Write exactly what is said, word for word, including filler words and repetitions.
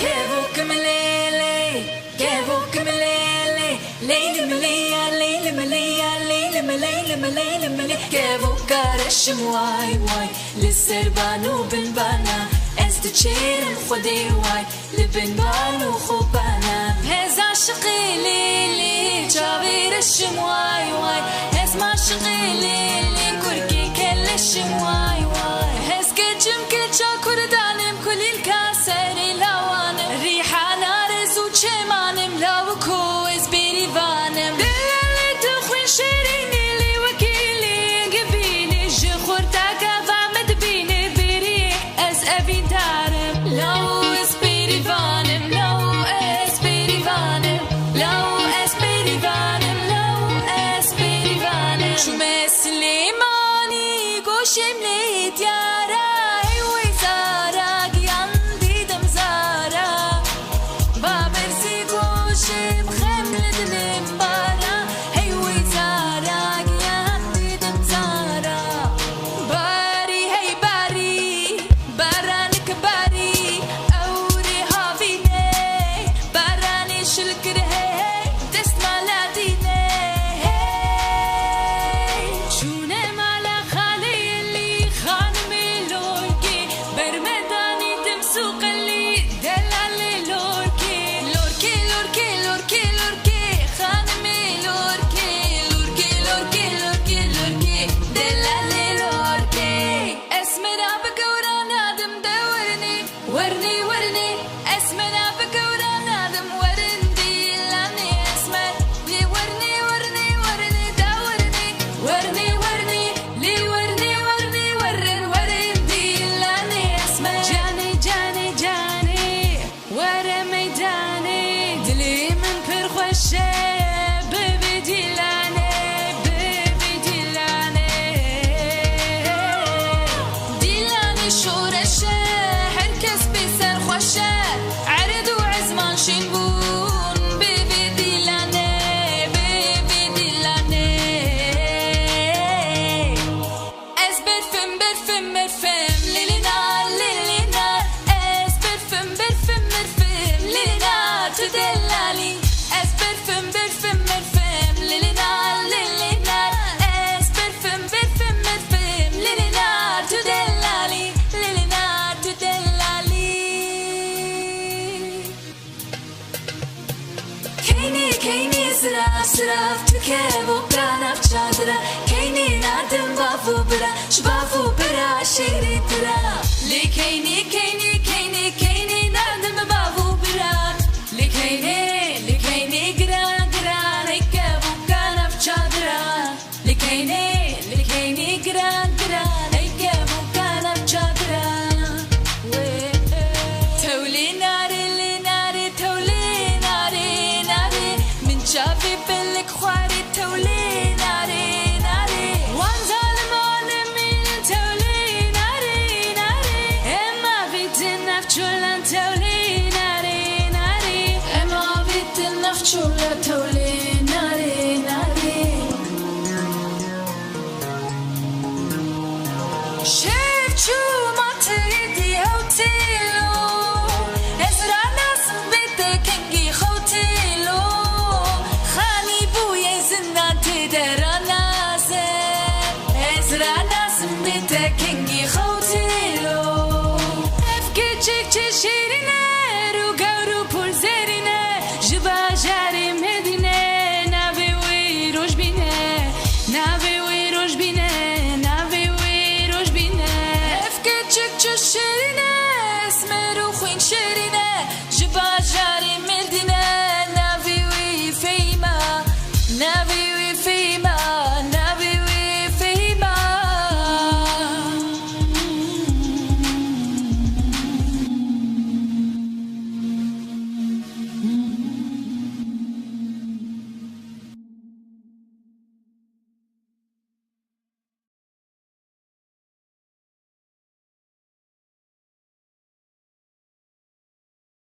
Kevokim lê lê, kevokim lê lê, leylim lê ya, leylim lê ya, leylim, leylim, leylim lê. Kevoka reşim way way, li ser ban û bin bana, ez diçêrim Xwedê way, li bin ban û xopana. Ez aşiqê lê lê, çavê reşim way way, ez maşiqê lê lê, kurkê keleşim way way. Ez keçim keça Kurdan im, kulîlka serê lawan im, rîhana rez û çeman im, lawiko ez bêrîvan im. Delal ê tu xwîn şêrînî lê wekî lê givînî, ji xurta gava min dibînî bêrî, ez evîndar im. Law ez bêrîvan im, law ez bêrîvan im, law ez bêrîvan im, law ez bêrîvan im. Çûme Silêmanî, goşê min lê diyar e, hey wey zara, giyan dîdim zara. Baberzî goşê min xem li dilim bara, hey wey zara, giyan dîdim zara. Barî hey barî, baranik barî, ew rê havîne, baranê şil kir hey, dest mala dîne hey. Çûne mala xalê lî, xanimê lorkê, bermedanî tim sûqelî, delalê lorkê. Lorkê, lorkê, lorkê, lorkê, xanimê lorkê, lorkê, lorkê, lorkê, lorkê, delalê lorkê. Esmera bi gewra nadim de wernê, wernê, wernê. Esmera bi gewra nadim, werin dîlanê esmer. Lê wernê, wernê, wernê, da wernê, wernê, wernê. Lê wernê, wernê, werin, werin dîlanê esmer. Canê, canê, canê, were meydanê, dilê min pir xweş e, bibê dîlanê, bibê dîlanê. Dîlanê şoreş e, her kes pê serxweş e, erd û ezman şîn bûn, bibê dîlanê, bibê dîlanê. Ez berfim, berfim, berfim, lê lê nar, lê lê nar. Ez berfim, berfim, berfim, lê lê nar, tu delalî. Ez berfim, berfim, berfim, lê lê nar, lê lê nar. Ez berfim, berfim, berfim, lê lê nar, tu delalî, lê lê nar, tu delalî. Keynî, keynî, zirav, zirav, tu kevoka nav çadira. Keynî nadim bav û bira, ji bav û bira şêrîntir e. Lê keynî, keynî, keynî, keynî nadim bav û bira. Lê keynî, lê keynî giran, giran, ey kevoka nav çadira. Li keynê, li keynê giran, giran, ey kevoka nav çadira. Wê, tewlê narê, lê narê, tewlê narê, narê. Min çavê pelik xwarê, tewlê narê, narê. Wan zaliman min tewlê narê, narê. Em avêtin nav çolan, tewlê narê, narê. Em avêtin nav çolan, tewlê